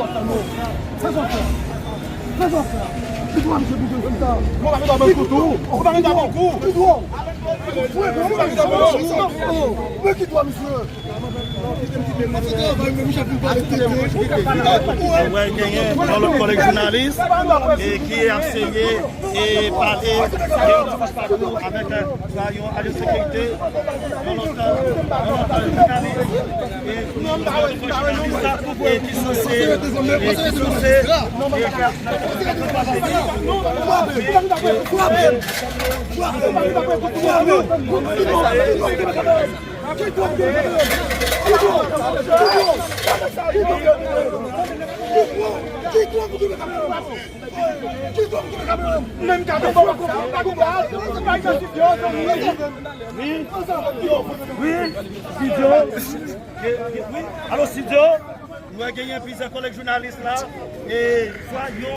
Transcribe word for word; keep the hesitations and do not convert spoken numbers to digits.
Sa sa fè? Sa sa fè? Ki dwa misye pou jwe konsa? Bon, pa gen dwa ban kou tou. Ou pa gen dwa ban kou. Ki dwa? Ou pa gen dwa ban kou. Men ki dwa misye? Wè, genyen yon lòt kòlèg jounalis e ki ap seye e pale de yon ti pakou avèk, e, yon ajan sekirite, yon lòt, yon lòt jounalis, e, yon lòt jounalis, e, ki sanse, e, ki sanse, e, ki ap Wi, wi, Sidyo. Wi, alo, Sidyo. Nou wè genyen plizyè kòlèg jounalis la. E swa yo